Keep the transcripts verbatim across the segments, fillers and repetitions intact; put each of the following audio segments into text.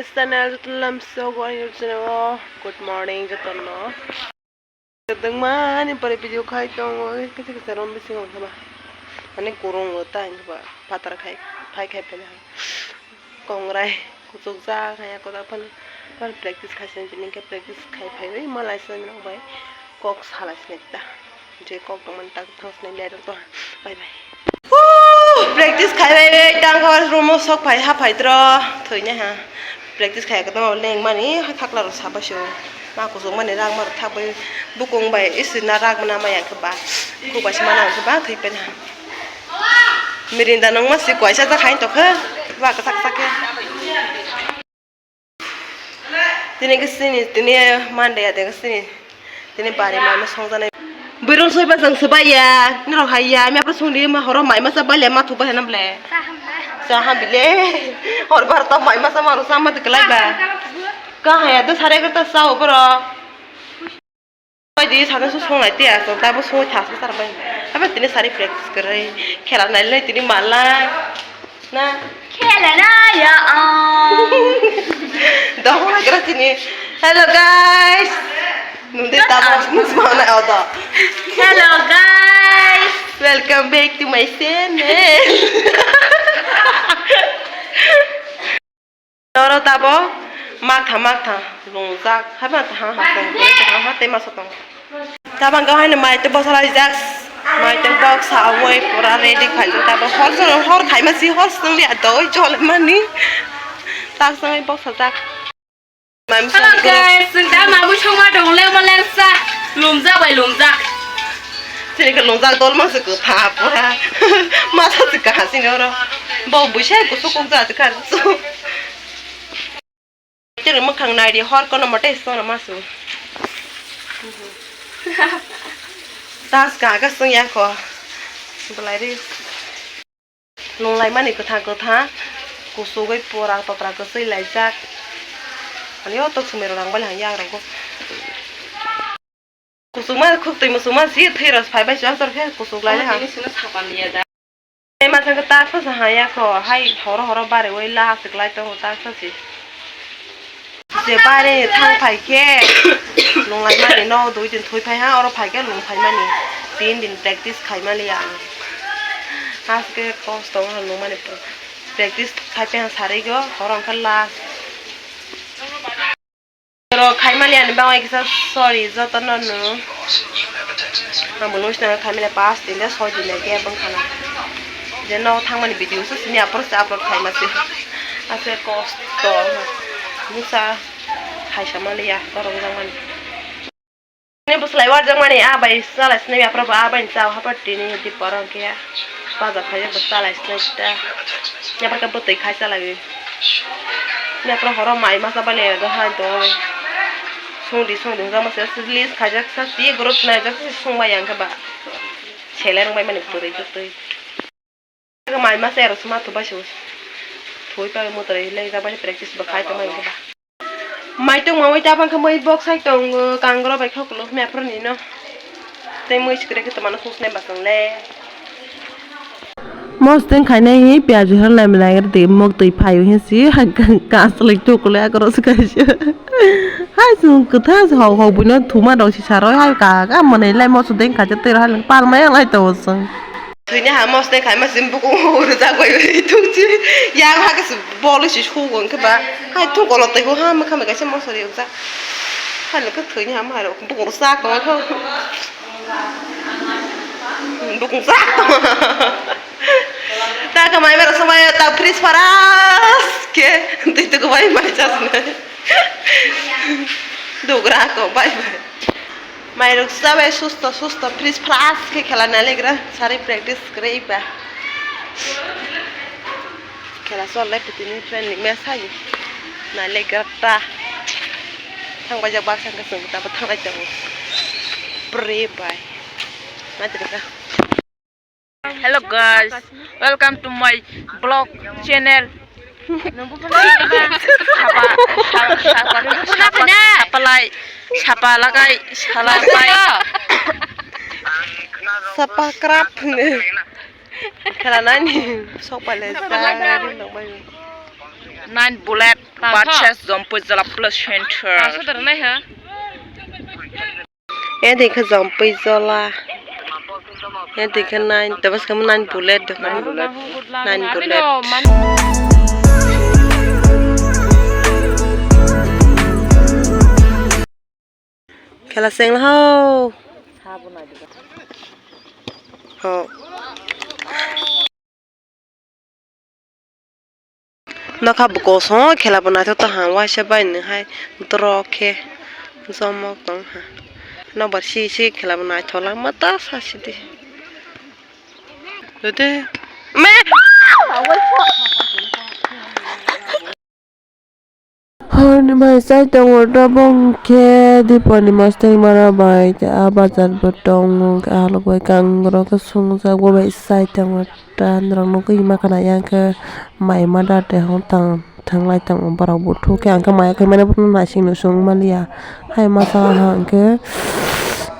Channel joto lamsok o YouTube channel o good morning jotono. Kwdwngmani pore video khai tongo, kisa kisa rom bisingo khe ba. Ani kurungo ta hinkhe ba phataro khai, phai khai phai kongrai kuchukjak hai koda phano, phano practice khai se tini hinkhe practice khai phaiwi malai se nang bai kok salai se ta. Je kok tongmani tak thos nai le to bye bye. Practice khai bai bai tang hor room o sok phai ha phai tro thoi nai ha. Practice khai koto leng mani ha khakla rok sabo se o. Ma kuchuk mani rak ma rok thak bai bukung bai isi na rak mana ma yang khe ba. Khuk bai se mana khe ba thoi pai ha. Mirinda nong ma si kwaisa ta khai to khe ba kwchak chak khe. Tini khe sini, tini Monday ya, tini khe sini. Tini bari mai ma songjanai. Bwrwi rok soi bachang se bai ya, norok hai ya, mia pha songdi ma horo mai ma cha bai le, ma thuk bai na ble. Cha ham bile. Hor bar to mai ma cha ma rok cha ma de klai ba. Ka ha ya, do sare ka ta cha o boro. Bai di sana su song lai tia, to ta bo song tha sa tar bai. Aba tini sari practice kare, khela nai le tini mala. Na. Khela na ya, ah. Dong na kira sini. Hello guys. Nunde tabo mus mana odo. Hello guys. Welcome back to my channel. Oro tabo maktha maktha lungjak, haiba tha ha tong, tha ha tei masa tong. Tabang kau haino mai tei bwsa laijak, mai tei boksa wngwi pura ready khaijak. Tabo hor song hor khaima si hor song li adoi jol mani tak song boksa jak. Hello guys, chwng da mamui songma dong le mo lengsa lumjak bai lumjak. Sini khe lungjak dol mangsa kwtha pura. Masa se kaha sini oro. Bo buisai kusuk kuk ja se kha. Tini mwkhang nai di hor kono mote song ma su. Tas ka ga song ya ko. Belai ri. Nung laimani kwthang kwthang, kuchugwi pora totra kwchwi laijak. Ani o tok sumui rok rang bai hai yagrogo. Kuchukma khuk twi muchukma si thwi rok phai bai chwng tor khe kuchuk lai ha. Tei ma thang tak sa ha ya kho hai horo horo bari oi la aswk lai tongo tak sa si. Je bare thang phai khe nung lai mani no dui din thoi phai ha, oro phai khe nung phai mani tin din practice khai mani ang. Aske kosto wng nung mani practice khai phai ha sari go horo wngkha last. Oro khai mani ani bagwi kisa sorry jotono no. Ang bo nung sinai khai mani pas din de soi din de gap wngkha na. Je no thang mani video se sini upload se upload khai ma se. Ase kosto wngkha. Mungsa. Hai sama le ya, borok wng mani. Ni bwslai warjak mani, ah bai chalai sinai ya, phra ba ah bai ni chao, hapar tini di porong khe ya. Bajar phai bo chalai sinai ta. Ya phra ka bwtwi khai chalai. Ya phra horo mai masa bai le ga hai do. Sungdi sungdi jama se list khaijak sa si group sinai jak si sung bai yang khe ba. Sele rung bai mani bwrwi bwtwi. Mai masa ero suma tu bai se. Thui pai mo tore le jak bai practice ba khai to mai ba. Mai tong ma wai ta bang kha mai bok sai tong kangrok bai khok lo me phro ni no. Tei mui sikre khe to mano khuk ne ba tong le. Mos teng khai nai hi piyaj hor lai lai de mok twi phai hi si kas lai tuk le akro se khai si. Hai sung kwtha hau hau buino thuma dong si saroi hai ka ka mane lai mos teng khai te tei hai pal mai lai to sung. Thwini ha mosne khaima sim buku rwjak bai bai thungsi. Yang ha khe bol si sugo hwnkhe ba. Hai thung kolok tei bo ha mwkha mai kaisa mosori rwjak. Hai lokhe thwini ha mahai rok bukung rwchak tongma kho. Bukung chak tongma. Ta kha mai mero somai ta fridge paras khe twi tuku bai mai chasne. Dugra ko bai bai. Mairok chabai susto susto fridge flash khe khela nailagra sari practice kwrwi ba. Khela chol lai putini friendly match hai nailagra ta. Thang bai jak baksa khe chwng tabo thanglai tongo. Pre bai. Naithotok kha. Hello guys, welcome to my vlog channel. Sapa, sapa, sapa, sapa lai, sapa lagai, sala lai. Sapa krap ne. Khela nani, sok pale, sapa lagai. Nine bullet. Purchase Jampui Jala Plus Center. Aswk dara nai ha? Ede khe Jampui Jala. Ede khe nine, tabas khe nine bullet, nine bullet. Khela seng ho. Ho. Nokha bo kosong khela bo naithok tong ha, waisa bai nw hai drok khe jomok tong ha. Nokbar si si khela bo naithok langma ta sa sidi. Dede. Me. Horni bai chai tongo, tabok khe Diponi mastang mara bai a bazar bo tongo, a logoi kangrok khe sungjak bo bai chai tongo, ta norok nugui ma khna yang khe mai ma da te hwn tang thanglai tongo borok buthuk khe, ang khe mai o khe mani naising nw chwng maliya, hai masa hwn khe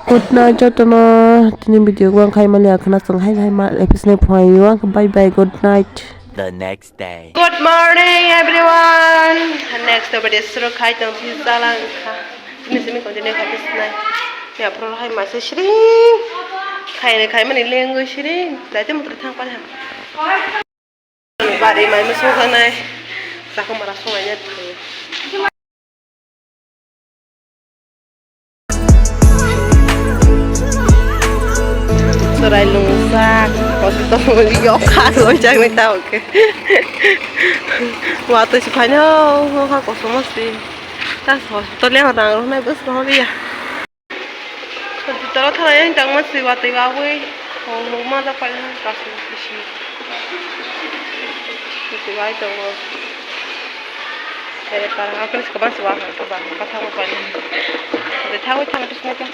good night jotono tini video o ang khai maliya khna chwng hai hai ma episode ni phaio, ang khe bye bye, good night. The next day. Good morning, everyone. Next day, bade suru khai tong si sala kha. Sini sini continue kha bisnai. Ya pro hai masa siri. Khai ne khai mani lengo siri. Dai te mutre thang pa ha. Bari mai musu kha nai. Saka mara sungai ne. Chwrai lungsa, hospital yokha loijaknai tamo khe. Watwi se phaino, nokha kosom se. Ta hospital ya rang rwnai bwskango ya. Hospital o thangna yang tangma se watwi wawi. Hong nukma da paina kasu kisi. Kisi wai tongo. Ere para hakhe se kaban se wa hang ba ka thango paina. De thawi thang tus neka.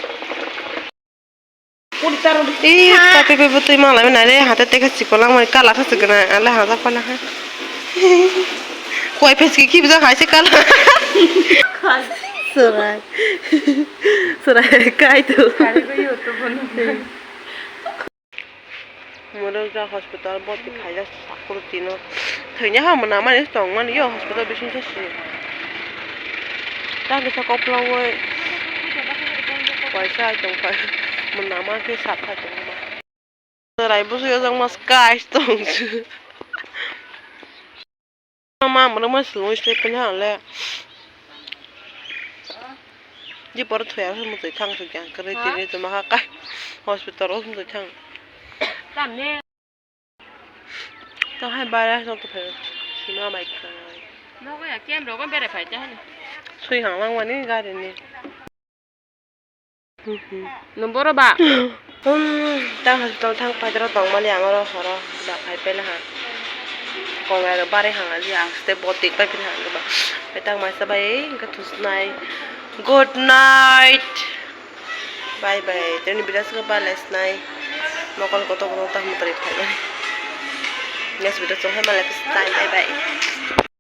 Ih, tapi bebotwi malai mana re, hate teka chikon langmani kala kha chikon, ale hajak pala kha. Koi pheski kibjak hai se kala. Surai. Surai kai tu. Murungjak hospital boti khaijak sakuru tino. Thwini ha mwnamani tongmani yo hospital bising se si. Tang kisa koplongwi waisa ai tongpai. Mwnama khe sap khai tongma. Chwrai bwswi ojak mas kai tong su. Ma mwnwi ma swlwngwi se phai ha le. Di por thoya se mwtwi thang su kyang kwrwi tini tuma ha kai hospital o mwtwi thang. Tamne. Ta hai bara se to phai sima bai kai. Nogo ya kem rogo bere phai ta hani. Sui hang lang mani gari ni. Nwng boro ba? Hmm, ta hospital thang paidoro tongmani ang oro horo ba phai pela ha. Kongai rok barwi hang ali ang step bo tik pai pini hang ba. Pai tang maisa bai hwnkhe thusnai. Good night. Bye bye. Tini bidas ko ba lesnai. Mokol kotor kotor ta mutri phai mani. Next video chong hai malai bye bye.